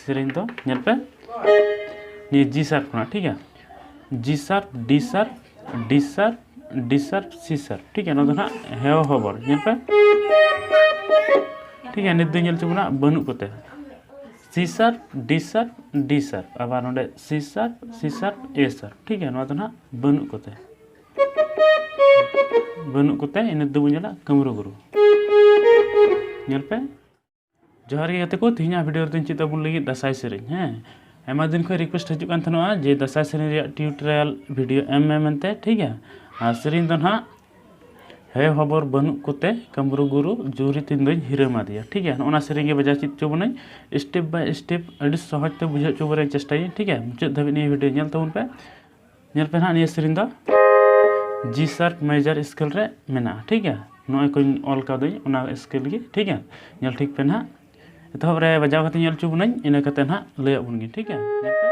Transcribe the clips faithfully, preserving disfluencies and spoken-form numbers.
ᱥᱮᱨᱮᱧ ᱫᱚ ᱧᱮᱞ ᱯᱮ, ᱱᱤᱭᱟᱹ G sharp ᱠᱷᱚᱱᱟᱜ, ᱴᱷᱤᱠ ᱜᱮᱭᱟ, G sharp, D sharp, D sharp, D sharp, C sharp, ᱴᱷᱤᱠ ᱜᱮᱭᱟ᱾ ᱱᱚᱣᱟ ᱫᱚ ᱱᱟᱦᱟᱜ ᱦᱮᱣ ᱦᱚᱵᱚᱨ, ᱧᱮᱞ ᱯᱮ, ᱴᱷᱤᱠ ᱜᱮᱭᱟ᱾ ᱱᱤᱛ ᱫᱚ ᱧᱮᱞ ᱦᱚᱪᱚ ᱵᱚᱱᱟ ᱵᱟᱹᱱᱩᱜ ᱠᱚᱛᱮ, C sharp, D sharp, D sharp, ᱟᱵᱟᱨ ᱱᱚᱰᱮ C sharp, C sharp, A sharp, ᱴᱷᱤᱠ ᱜᱮᱭᱟ᱾ ᱱᱚᱣᱟ ᱫᱚ ᱱᱟᱦᱟᱜ ᱵᱟᱹᱱᱩᱜ ᱠᱚᱛᱮ, ᱵᱟᱹᱱᱩᱜ ᱠᱚᱛᱮ ᱤᱱᱟᱹ ᱫᱚᱵᱚᱱ ᱧᱮᱞᱟ ᱠᱟᱹᱢᱨᱩ ᱜᱩᱨᱩ, ᱧᱮᱞ ᱯᱮ᱾ ᱡᱚᱦᱟᱨ ᱜᱮ ᱜᱟᱛᱮ ᱠᱚ, ᱛᱮᱦᱮᱧᱟᱜ ᱵᱷᱤᱰᱤᱭᱳ ᱨᱮᱫᱚᱧ ᱪᱮᱫ ᱟᱵᱚᱱ ᱞᱟᱹᱜᱤᱫ ᱫᱟᱸᱥᱟᱭ ᱥᱮᱨᱮᱧ᱾ ᱦᱮᱸ, ᱟᱭᱢᱟ ᱫᱤᱱ ᱠᱷᱚᱱ ᱨᱤᱠᱩᱭᱮᱥᱴ ᱦᱤᱡᱩᱜ ᱠᱟᱱ ᱛᱟᱦᱮᱱᱟ ᱡᱮ ᱫᱟᱸᱥᱟᱭ ᱥᱮᱨᱮᱧ ᱨᱮᱭᱟᱜ ᱴᱤᱭᱩᱴᱳᱨᱤᱭᱟᱞ ᱵᱷᱤᱰᱤᱭᱳ ᱮᱢ ᱢᱮ ᱢᱮᱱᱛᱮ, ᱴᱷᱤᱠ ᱜᱮᱭᱟ᱾ ᱟᱨ ᱥᱮᱨᱮᱧ ᱫᱚ ᱱᱟᱦᱟᱜ ᱦᱮ ᱦᱚᱵᱚᱨ ᱵᱟᱹᱱᱩᱜ ᱠᱚᱛᱮ ᱠᱟᱹᱢᱨᱩ ᱜᱩᱨᱩ ᱡᱩᱨᱤ ᱛᱤᱧ ᱫᱚᱧ ᱦᱤᱨᱟᱹᱢ ᱟᱫᱮᱭᱟ, ᱴᱷᱤᱠ ᱜᱮᱭᱟ᱾ ᱱᱚᱜᱼᱚ ᱱᱟ ᱥᱮᱨᱮᱧ ᱜᱮ ᱵᱟᱡᱟᱣ ᱪᱮᱫ ᱦᱚᱪᱚ ᱵᱚᱱᱟᱹᱧ, ᱥᱴᱮᱯ ᱵᱟᱭ ᱥᱴᱮᱯ ᱟᱹᱰᱤ ᱥᱚᱦᱚᱡᱽ ᱛᱮ ᱵᱩᱡᱷᱟᱹᱣ ᱦᱚᱪᱚ ᱵᱚᱱᱟᱹᱧ ᱪᱮᱥᱴᱟᱭᱟᱹᱧ, ᱴᱷᱤᱠ ᱜᱮᱭᱟ᱾ ᱢᱩᱪᱟᱹᱫ ᱫᱷᱟᱹᱵᱤᱡ ᱱᱤᱭᱟᱹ ᱵᱷᱤᱰᱤᱭᱳ ᱧᱮᱞ ᱛᱟᱵᱚᱱ ᱯᱮ᱾ ᱧᱮᱞ ᱯᱮ ᱱᱟᱦᱟᱜ, ᱱᱤᱭᱟᱹ ᱥᱮᱨᱮᱧ ᱫᱚ G sharp major scale ᱨᱮ ᱢᱮᱱᱟᱜᱼᱟ, ᱴᱷᱤᱠ ᱜᱮᱭᱟ᱾ ᱱᱚᱜᱼᱚᱭ ᱠᱚᱧ ᱚᱞ ᱠᱟᱣᱫᱟᱹᱧ ᱚᱱᱟ ᱥᱠᱮᱞ ᱜᱮ, ᱴᱷᱤᱠ ᱜᱮᱭᱟ᱾ ᱧᱮᱞ ᱴᱷᱤᱠ ᱯᱮ ᱱᱟᱦᱟᱜ, ᱮᱛᱚᱦᱚᱵ ᱨᱮ ᱵᱟᱡᱟᱣ ᱠᱟᱛᱮ ᱧᱮᱞ ᱦᱚᱪᱚ ᱵᱚᱱᱟᱹᱧ, ᱤᱱᱟᱹ ᱠᱟᱛᱮ ᱱᱟᱦᱟᱜ ᱞᱟᱹᱭᱟᱜ ᱵᱚᱱ ᱜᱮ, ᱴᱷᱤᱠ ᱜᱮᱭᱟ᱾ ᱧᱮᱞ ᱯᱮ᱾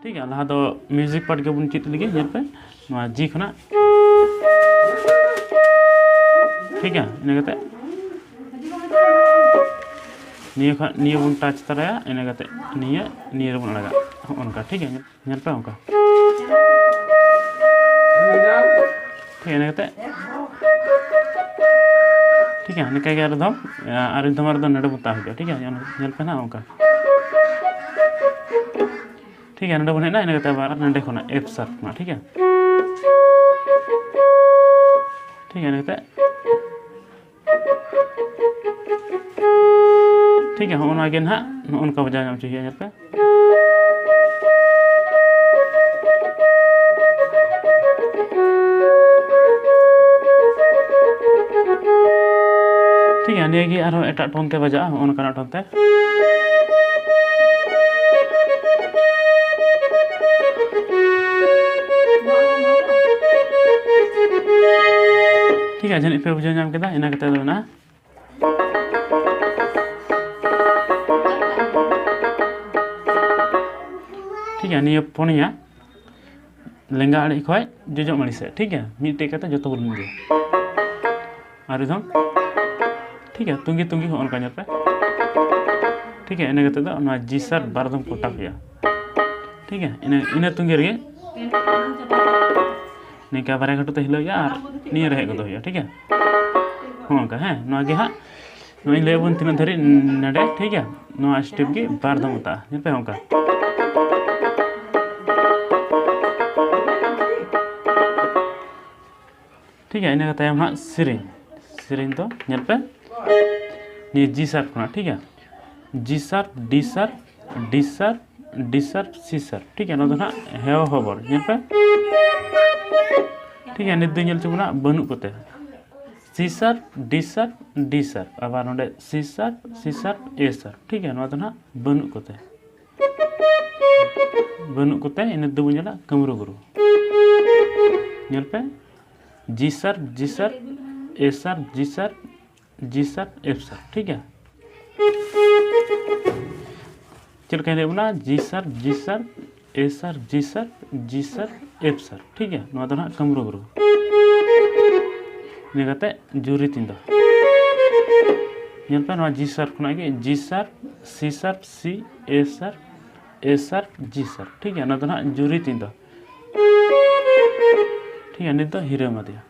ᱴᱷᱤᱠ ᱜᱮᱭᱟ, ᱞᱟᱦᱟ ᱫᱚ ᱢᱤᱭᱩᱡᱤᱠ ᱯᱟᱨᱴ ᱜᱮᱵᱚᱱ ᱪᱮᱫ ᱞᱮᱜᱮ᱾ ᱧᱮᱞ ᱯᱮ, ᱱᱚᱣᱟ ᱡᱤ ᱠᱷᱚᱱᱟᱜ, ᱴᱷᱤᱠ ᱜᱮᱭᱟ, ᱤᱱᱟᱹ ᱠᱟᱛᱮ ᱱᱤᱭᱟᱹ ᱠᱷᱚᱱ ᱱᱤᱭᱟᱹ ᱵᱚᱱ ᱴᱟᱪ ᱛᱚᱨᱟᱭᱟ, ᱤᱱᱟᱹ ᱠᱟᱛᱮ ᱱᱤᱭᱟᱹ, ᱱᱤᱭᱟᱹ ᱨᱮᱵᱚᱱ ᱟᱲᱟᱜᱟ, ᱦᱚᱸᱜᱼᱚ ᱱᱚᱝᱠᱟ, ᱴᱷᱤᱠ ᱜᱮᱭᱟ᱾ ᱧᱮᱞ ᱯᱮ ᱚᱱᱠᱟ᱾ ᱴᱷᱤᱠ ᱜᱮᱭᱟ, ᱤᱱᱟᱹ ᱠᱟᱛᱮ, ᱴᱷᱤᱠ ᱜᱮᱭᱟ, ᱱᱤᱝᱠᱟ ᱜᱮ ᱟᱨ ᱫᱷᱚᱢ, ᱟᱨ ᱫᱷᱚᱢ ᱟᱨ ᱫᱚ ᱱᱚᱰᱮ ᱵᱚᱱ ᱛᱟᱵ ᱦᱤᱡᱩᱜᱼᱟ, ᱴᱷᱤᱠ ᱜᱮᱭᱟ᱾ ᱧᱮᱞ, ᱧᱮᱞ ᱯᱮ ᱱᱟᱦᱟᱜ ᱚᱱᱠᱟ᱾ ᱴᱷᱤᱠ ᱜᱮᱭᱟ, ᱱᱚᱰᱮ ᱵᱚᱱ ᱦᱮᱡ ᱮᱱᱟ, ᱤᱱᱟᱹ ᱠᱟᱛᱮ ᱟᱵᱟᱨ ᱱᱚᱰᱮ ᱠᱷᱚᱱᱟᱜ F sharp ᱠᱷᱚᱱᱟᱜ, ᱴᱷᱤᱠ ᱜᱮᱭᱟ᱾ ᱴᱷᱤᱠ ᱜᱮᱭᱟ, ᱤᱱᱟᱹ ᱠᱟᱛᱮ ᱴᱷᱤᱠ ᱜᱮᱭᱟ, ᱦᱚᱸᱜᱼᱚ ᱱᱚᱣᱟ ᱜᱮ ᱱᱟᱦᱟᱜ ᱱᱚᱜᱼᱚ ᱱᱚᱝᱠᱟ ᱵᱟᱡᱟᱣ ᱧᱟᱢ ᱦᱚᱪᱚᱭ ᱦᱩᱭᱩᱜᱼᱟ, ᱧᱮᱞ ᱯᱮ᱾ ᱴᱷᱤᱠ ᱜᱮᱭᱟ, ᱱᱤᱭᱟᱹ ᱜᱮ ᱟᱨᱦᱚᱸ ᱮᱴᱟᱜ ᱴᱳᱱ ᱛᱮ ᱵᱟᱡᱟᱜᱼᱟ, ᱦᱚᱸᱜᱼᱚ ᱱᱚᱝᱠᱟᱱᱟᱜ ᱴᱳᱱ ᱛᱮ᱾ ᱴᱷᱤᱠ ᱜᱮᱭᱟ, ᱡᱟᱹᱱᱤᱡ ᱯᱮ ᱵᱩᱡᱷᱟᱹᱣ ᱧᱟᱢ ᱠᱮᱫᱟ, ᱤᱱᱟᱹ ᱠᱟᱛᱮ ᱫᱚ ᱢᱮᱱᱟᱜᱼᱟ᱾ ᱴᱷᱤᱠ ᱜᱮᱭᱟ, ᱱᱤᱭᱟᱹ ᱯᱩᱱᱭᱟ ᱞᱮᱸᱜᱟ ᱟᱲᱮ ᱠᱷᱚᱡ ᱡᱚᱡᱚᱢ ᱟᱲᱮ ᱥᱮᱫ, ᱴᱷᱤᱠ ᱜᱮᱭᱟ, ᱢᱤᱫᱴᱮᱡ ᱠᱟᱛᱮ ᱡᱚᱛᱚ ᱵᱚᱱ ᱤᱫᱤᱭᱟ᱾ ᱟᱨ ᱨᱤᱫᱷᱚᱢ, ᱴᱷᱤᱠ ᱜᱮᱭᱟ, ᱛᱩᱝᱜᱤ ᱛᱩᱝᱜᱤ ᱦᱚᱸ ᱚᱱᱠᱟ ᱧᱮᱞ ᱯᱮ᱾ ᱴᱷᱤᱠ ᱜᱮᱭᱟ, ᱤᱱᱟᱹ ᱠᱟᱛᱮ ᱫᱚ ᱱᱚᱣᱟ G sharp ᱵᱟᱨ ᱫᱚᱢ ᱠᱚᱴᱟ ᱦᱩᱭᱩᱜᱼᱟ᱾ ᱴᱷᱤᱠ ᱜᱮᱭᱟ, ᱤᱱᱟᱹ, ᱤᱱᱟᱹ ᱛᱩᱝᱜᱤ ᱨᱮᱜᱮ ᱱᱤᱝᱠᱟ ᱵᱟᱨᱭᱟ ᱠᱟᱹᱴᱩᱵ ᱛᱮ ᱦᱤᱞᱟᱹᱣ ᱦᱩᱭᱩᱜᱼᱟ ᱟᱨ ᱱᱤᱭᱟᱹ ᱨᱮ ᱦᱮᱡ ᱜᱚᱫᱚᱜ ᱦᱩᱭᱩᱜᱼᱟ, ᱴᱷᱤᱠ ᱜᱮᱭᱟ᱾ ᱦᱚᱸ, ᱚᱱᱠᱟ, ᱦᱮᱸ, ᱱᱚᱣᱟ ᱜᱮ ᱦᱟᱸᱜ ᱱᱚᱜᱼᱚᱭ ᱞᱟᱹᱭ ᱟᱵᱚᱱ ᱛᱤᱱᱟᱹᱜ ᱫᱷᱟᱹᱨᱤᱡ ᱱᱚᱰᱮ, ᱴᱷᱤᱠ ᱜᱮᱭᱟ᱾ ᱱᱚᱣᱟ step ᱜᱮ ᱵᱟᱨ ᱫᱚᱢ ᱚᱛᱟᱜᱼᱟ, ᱧᱮᱞ ᱯᱮ ᱚᱱᱠᱟ᱾ ᱴᱷᱤᱠ ᱜᱮᱭᱟ, ᱤᱱᱟᱹ ᱛᱟᱭᱚᱢ ᱦᱟᱸᱜ ᱥᱮᱨᱮᱧ, ᱥᱮᱨᱮᱧ ᱫᱚ ᱧᱮᱞ ᱯᱮ, ᱱᱤᱭᱟᱹ G sharp ᱠᱷᱚᱱᱟᱜ, ᱴᱷᱤᱠ ᱜᱮᱭᱟ, G sharp, D sharp, D sharp, D sharp, C sharp, ᱴᱷᱤᱠ ᱜᱮᱭᱟ, ᱱᱚᱣᱟ ᱫᱚ ᱦᱟᱸᱜ ᱦᱮᱣ ᱦᱚᱵᱚᱨ, ᱧᱮᱞ ᱯᱮ᱾ ᱴᱷᱤᱠ ᱜᱮᱭᱟ, ᱱᱤᱛ ᱫᱚ ᱧᱮᱞ ᱦᱚᱪᱚ ᱵᱚᱱᱟ ᱵᱟᱹᱱᱩᱜ ᱠᱚᱛᱮ᱾ C sharp, D sharp, D sharp, ᱟᱵᱟᱨ ᱱᱚᱰᱮ C sharp, C sharp, A sharp, ᱴᱷᱤᱠ ᱜᱮᱭᱟ, ᱱᱚᱣᱟ ᱫᱚ ᱱᱟᱦᱟᱜ ᱵᱟᱹᱱᱩᱜ ᱠᱚᱛᱮ, ᱵᱟᱹᱱᱩᱜ ᱠᱚᱛᱮ, ᱤᱱᱟᱹ ᱫᱚᱵᱚᱱ ᱧᱮᱞᱟ ᱠᱟᱹᱢᱨᱩ ᱜᱩᱨᱩ᱾ ᱧᱮᱞ ᱯᱮ, G sharp, G sharp, A sharp, G sharp, G sharp, F sharp, ᱴᱷᱤᱠ ᱜᱮᱭᱟ᱾ ᱪᱮᱫ ᱞᱮᱠᱟᱧ ᱞᱟᱹᱭ ᱵᱚᱱᱟ, G sharp, G sharp, A sharp, G sharp, G sharp, F sharp, ᱴᱷᱤᱠ ᱜᱮᱭᱟ, ᱱᱚᱣᱟ ᱫᱚ ᱱᱟᱦᱟᱜ ᱠᱟᱹᱢᱨᱩ ᱜᱩᱨᱩ᱾ ᱤᱱᱟᱹ ᱠᱟᱛᱮ ᱡᱩᱨᱤ ᱛᱤᱧ ᱫᱚ, ᱧᱮᱞ ᱯᱮ, ᱱᱚᱣᱟ G sharp ᱠᱷᱚᱱᱟᱜ ᱜᱮ G sharp, C sharp, C, A sharp, A sharp, G sharp, ᱴᱷᱤᱠ ᱜᱮᱭᱟ, ᱱᱚᱣᱟ ᱫᱚ ᱱᱟᱦᱟᱜ ᱡᱩᱨᱤ ᱛᱤᱧ ᱫᱚ, ᱴᱷᱤᱠ ᱜᱮᱭᱟ, ᱱᱤᱛ ᱫᱚ ᱦᱤᱨᱟᱹ ᱢᱟᱫᱮᱭᱟ᱾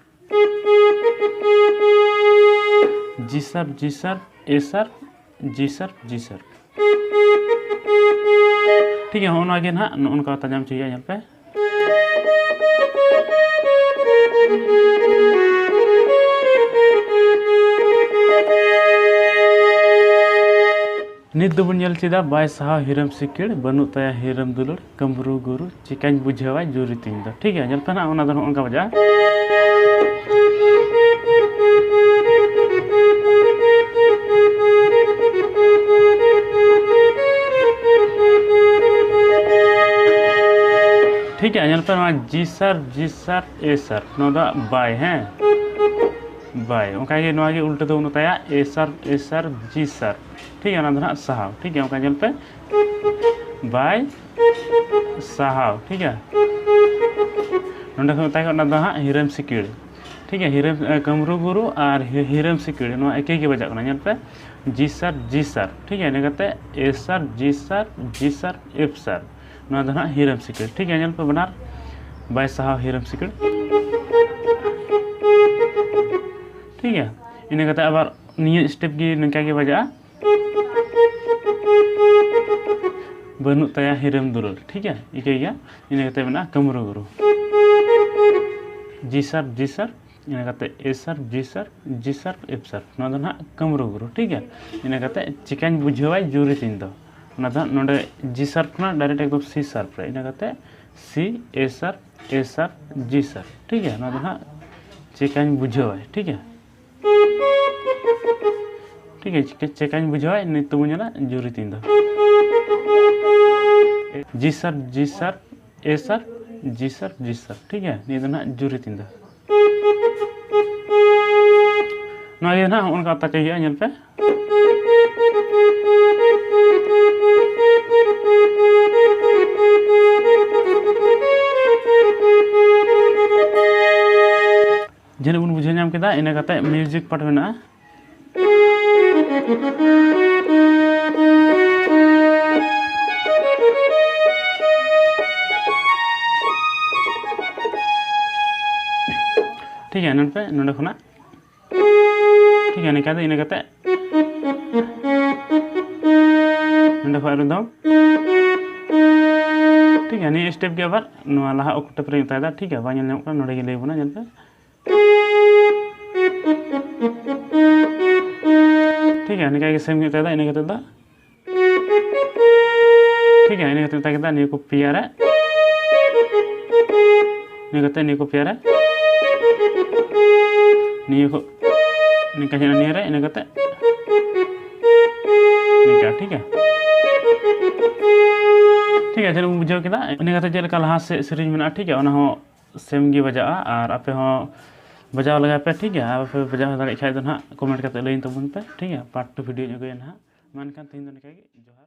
G sharp, G sharp, A sharp, G sharp, G sharp᱾ ᱴᱷᱤᱠ ᱜᱮᱭᱟ, ᱦᱚᱸᱜᱼᱚ ᱱᱚᱣᱟ ᱜᱮ ᱱᱟᱦᱟᱜ ᱱᱚᱜᱼᱚ ᱱᱚᱝᱠᱟ ᱛᱟᱡᱟᱢ ᱦᱚᱪᱚᱭ ᱦᱩᱭᱩᱜᱼᱟ, ᱧᱮᱞ ᱯᱮ᱾ ᱱᱤᱛ ᱫᱚᱵᱚᱱ ᱧᱮᱞ ᱪᱮᱫᱟ, ᱵᱟᱭ ᱥᱟᱦᱟᱣ ᱦᱤᱨᱟᱹᱢ ᱥᱤᱠᱤᱲ, ᱵᱟᱹᱱᱩᱜ ᱛᱟᱭᱟ ᱦᱤᱨᱟᱹᱢ ᱫᱩᱞᱟᱹᱲ, ᱠᱟᱹᱢᱨᱩ ᱜᱩᱨᱩ, ᱪᱤᱠᱟᱹᱧ ᱵᱩᱡᱷᱟᱹᱣᱟ ᱡᱩᱨᱤ ᱛᱤᱧ ᱫᱚ᱾ ᱴᱷᱤᱠ ᱜᱮᱭᱟ, ᱧᱮᱞ ᱯᱮ ᱱᱟᱦᱟᱜ, ᱚᱱᱟ ᱫᱚ ᱱᱚᱜᱼᱚ ᱱᱚᱝᱠᱟ ᱵᱟᱡᱟᱜᱼᱟ᱾ ᱴᱷᱤᱠ ᱜᱮᱭᱟ, ᱧᱮᱞ ᱯᱮ, ᱱᱚᱣᱟ ᱡᱤ ᱥᱟᱨ, ᱡᱤ ᱥᱟᱨ, ᱮ ᱥᱟᱨ, ᱱᱚᱣᱟ ᱫᱚ ᱵᱟᱭ, ᱦᱮᱸ, ᱵᱟᱭ᱾ ᱚᱱᱠᱟ ᱜᱮ ᱱᱚᱣᱟ ᱜᱮ ᱩᱞᱴᱟᱹ ᱫᱚ ᱵᱟᱹᱱᱩᱜ ᱛᱟᱭᱟ, ᱮ ᱥᱟᱨ, ᱮ ᱥᱟᱨ, ᱡᱤ ᱥᱟᱨ᱾ ᱴᱷᱤᱠ ᱜᱮᱭᱟ, ᱚᱱᱟ ᱫᱚ ᱱᱟᱦᱟᱜ ᱥᱟᱦᱟᱣ᱾ ᱴᱷᱤᱠ ᱜᱮᱭᱟ, ᱚᱱᱠᱟ ᱧᱮᱞ ᱯᱮ, ᱵᱟᱭ ᱥᱟᱦᱟᱣ᱾ ᱴᱷᱤᱠ ᱜᱮᱭᱟ, ᱱᱚᱰᱮ ᱠᱷᱚᱱ ᱛᱟᱦᱮᱸ ᱠᱟᱱᱟ ᱫᱚ ᱦᱟᱸᱜ ᱦᱤᱨᱟᱹᱢ ᱥᱤᱠᱤᱲ᱾ ᱴᱷᱤᱠ ᱜᱮᱭᱟ, ᱦᱤᱨᱟᱹᱢ, ᱮ, ᱠᱟᱹᱢᱨᱩ ᱜᱩᱨᱩ ᱟᱨ ᱦᱤ-, ᱦᱤᱨᱟᱹᱢ ᱥᱤᱠᱤᱲ, ᱱᱚᱣᱟ ᱮᱠᱮ ᱜᱮ ᱵᱟᱡᱟᱜ ᱠᱟᱱᱟ᱾ ᱧᱮᱞ ᱯᱮ, ᱡᱤ ᱥᱟᱨ, ᱡᱤ ᱥᱟᱨ᱾ ᱴᱷᱤᱠ ᱜᱮᱭᱟ, ᱤᱱᱟᱹ ᱠᱟᱛᱮ ᱮ ᱥᱟᱨ, ᱡᱤ ᱥᱟᱨ, ᱡᱤ ᱥᱟᱨ, ᱮᱯᱷ ᱥᱟᱨ᱾ ᱱᱚᱣᱟ ᱫᱚ ᱱᱟᱦᱟᱜ ᱦᱤᱨᱟᱹᱢ ᱥᱤᱠᱤᱲ᱾ ᱴᱷᱤᱠ ᱜᱮᱭᱟ, ᱧᱮᱞ ᱯᱮ ᱵᱟᱱᱟᱨ, ᱵᱟᱭ ᱥᱟᱦᱟᱣ ᱦᱤᱨᱟᱹᱢ ᱥᱤᱠᱤᱲ᱾ ᱴᱷᱤᱠ ᱜᱮᱭᱟ, ᱤᱱᱟᱹ ᱠᱟᱛᱮ ᱟᱵᱟᱨ ᱱᱤᱭᱟᱹ step ᱜᱮ ᱱᱤᱝᱠᱟ ᱜᱮ ᱵᱟᱡᱟᱜᱼᱟ᱾ ᱵᱟᱹᱱᱩᱜ ᱛᱟᱭᱟ ᱦᱤᱨᱟᱹᱢ ᱫᱩᱞᱟᱹᱲ᱾ ᱴᱷᱤᱠ ᱜᱮᱭᱟ, ᱤᱠᱟᱹ ᱜᱮᱭᱟ᱾ ᱤᱱᱟᱹ ᱠᱟᱛᱮ ᱢᱮᱱᱟᱜᱼᱟ ᱠᱟᱹᱢᱨᱩ ᱜᱩᱨᱩ᱾ ᱡᱤ ᱥᱟᱨ, ᱡᱤ ᱥᱟᱨ, ᱤᱱᱟᱹ ᱠᱟᱛᱮ ᱮ ᱥᱟᱨ, ᱡᱤ ᱥᱟᱨ, ᱡᱤ ᱥᱟᱨ, ᱮᱯᱷ ᱥᱟᱨ᱾ ᱱᱚᱣᱟ ᱫᱚ ᱱᱟᱦᱟᱜ ᱠᱟᱹᱢᱨᱩ ᱜᱩᱨᱩ᱾ ᱴᱷᱤᱠ ᱜᱮᱭᱟ, ᱤᱱᱟᱹ ᱠᱟᱛᱮ ᱪᱤᱠᱟᱹᱧ ᱵᱩᱡᱷᱟᱹᱣᱟᱭ ᱡᱩᱨᱤ ᱛᱤᱧ ᱫᱚ᱾ ᱚᱱᱟ ᱫᱚ ᱦᱟᱸᱜ ᱱᱚᱰᱮ ᱡᱤ ᱥᱟᱨ ᱠᱷᱚᱱᱟᱜ direct ᱮᱠᱫᱚᱢ ᱥᱤ ᱥᱟᱨ ᱨᱮ, ᱤᱱᱟᱹ ᱠᱟᱛᱮ ᱥᱤ, ᱮ ᱥᱟᱨ, ᱮ ᱥᱟᱨ, ᱡᱤ ᱥᱟᱨ᱾ ᱴᱷᱤᱠ ᱜᱮᱭᱟ, ᱱᱚᱣᱟ ᱫᱚ ᱦᱟᱸᱜ ᱪᱤᱠᱟᱹᱧ ᱵᱩᱡᱷᱟᱹᱣᱟᱭ᱾ ᱴᱷᱤᱠ ᱜᱮᱭᱟ, ᱴᱷᱤᱠ ᱜᱮᱭᱟ, ᱪᱤᱠᱟᱹ-, ᱪᱤᱠᱟᱹᱧ ᱵᱩᱡᱷᱟᱹᱣᱟᱭ, ᱱᱤᱛ ᱫᱚᱵᱚᱱ ᱧᱮᱞᱟ ᱡᱩᱨᱤ ᱛᱤᱧ ᱫᱚ᱾ ᱡᱤ ᱥᱟᱨ, ᱡᱤ ᱥᱟᱨ, ᱮ ᱥᱟᱨ, ᱡᱤ ᱥᱟᱨ, ᱡᱤ ᱥᱟᱨ᱾ ᱴᱷᱤᱠ ᱜᱮᱭᱟ, ᱱᱤᱭᱟᱹ ᱫᱚ ᱱᱟᱦᱟᱜ ᱡᱩᱨᱤ ᱛᱤᱧ ᱫᱚ᱾ ᱱᱚᱣᱟ ᱜᱮ ᱱᱟᱦᱟᱜ ᱦᱚᱸᱜᱼᱚ ᱱᱚᱝᱠᱟ ᱛᱟᱠᱮ ᱦᱩᱭᱩᱜᱼᱟ, ᱧᱮᱞ ᱯᱮ᱾ ᱡᱟᱹᱱᱤᱡ ᱵᱚᱱ ᱵᱩᱡᱷᱟᱹᱣ ᱧᱟᱢ ᱠᱮᱫᱟ, ᱤᱱᱟᱹ ᱠᱟᱛᱮ music part ᱢᱮᱱᱟᱜᱼᱟ᱾ ᱴᱷᱤᱠ ᱜᱮᱭᱟ, ᱱᱚᱰᱮ ᱯᱮ, ᱱᱚᱰᱮ ᱠᱷᱚᱱᱟᱜ, ᱴᱷᱤᱠ ᱜᱮᱭᱟ, ᱱᱤᱝᱠᱟ ᱫᱚ, ᱤᱱᱟᱹ ᱠᱟᱛᱮ ᱱᱚᱰᱮ ᱠᱷᱚᱱ ᱟᱨ ᱢᱤᱫ ᱫᱷᱟᱣ᱾ ᱴᱷᱤᱠ ᱜᱮᱭᱟ, ᱱᱤᱭᱟᱹ ᱥᱴᱮᱯ ᱜᱮ ᱟᱵᱟᱨ ᱱᱚᱣᱟ ᱞᱟᱦᱟ ᱚᱠᱴᱮᱵᱷ ᱨᱮᱧ ᱚᱛᱟᱭᱮᱫᱟ᱾ ᱴᱷᱤᱠ ᱜᱮᱭᱟ, ᱵᱟᱝ ᱧᱮᱞ ᱧᱟᱢᱚᱜ ᱠᱟᱱᱟ, ᱱᱚᱰᱮ ᱜᱮ ᱞᱟᱹᱭ ᱵᱚᱱᱟ, ᱧᱮᱞ ᱯᱮ᱾ ᱴᱷᱤᱠ ᱜᱮᱭᱟ, ᱱᱤᱝᱠᱟ ᱜᱮ ᱥᱮᱢ ᱜᱮ ᱚᱛᱟᱭᱮᱫᱟ᱾ ᱤᱱᱟᱹ ᱠᱟᱛᱮ ᱫᱚ ᱴᱷᱤᱠ ᱜᱮᱭᱟ, ᱤᱱᱟᱹ ᱠᱟᱛᱮ ᱚᱛᱟ ᱠᱮᱫᱟ, ᱱᱤᱭᱟᱹ ᱠᱚ ᱯᱮᱭᱟ ᱨᱮ, ᱤᱱᱟᱹ ᱠᱟᱛᱮ ᱱᱤᱭᱟᱹ ᱠᱚ ᱯᱮᱭᱟ ᱨᱮ, ᱱᱤᱭᱟᱹ ᱠᱚ ᱱᱤᱝᱠᱟ ᱦᱮᱡ ᱮᱱᱟ ᱱᱤᱭᱟᱹ ᱨᱮ, ᱤᱱᱟᱹ ᱠᱟᱛᱮ ᱱᱤᱝᱠᱟ᱾ ᱴᱷᱤᱠ ᱜᱮᱭᱟ, ᱴᱷᱤᱠ ᱜᱮᱭᱟ, ᱪᱮᱫ ᱵᱚᱱ ᱵᱩᱡᱷᱟᱹᱣ ᱠᱮᱫᱟ? ᱤᱱᱟᱹ ᱠᱟᱛᱮ ᱪᱮᱫ ᱞᱮᱠᱟ ᱞᱟᱦᱟ ᱥᱮᱫ ᱥᱮᱨᱮᱧ ᱢᱮᱱᱟᱜᱼᱟ, ᱴᱷᱤᱠ ᱜᱮᱭᱟ, ᱚᱱᱟ ᱦᱚᱸ ᱥᱮᱢ ᱜᱮ ᱵᱟᱡᱟᱜᱼᱟ᱾ ᱟᱨ ᱟᱯᱮ ᱦᱚᱸ ᱵᱟᱡᱟᱣ ᱞᱟᱜᱟᱭ ᱯᱮ, ᱴᱷᱤᱠ ᱜᱮᱭᱟ᱾ ᱟᱨ ᱟᱯᱮ ᱵᱟᱡᱟᱣ ᱫᱟᱲᱮᱭᱟᱜ ᱠᱷᱟᱡ ᱫᱚ ᱱᱟᱦᱟᱜ ᱠᱚᱢᱮᱱᱴ ᱠᱟᱛᱮ ᱞᱟᱹᱭ ᱛᱟᱵᱚᱱ ᱯᱮ, ᱴᱷᱤᱠ ᱜᱮᱭᱟ᱾ ᱯᱟᱨᱴ ᱴᱩ ᱵᱷᱤᱰᱤᱭᱳᱧ ᱟᱹᱜᱩᱭᱟ ᱱᱟᱦᱟᱜ᱾ ᱢᱟ ᱮᱱᱠᱷᱟᱱ ᱛᱮᱦᱮᱧ ᱫᱚ ᱱᱤᱝᱠᱟ ᱜᱮ, ᱡᱚᱦᱟᱨ᱾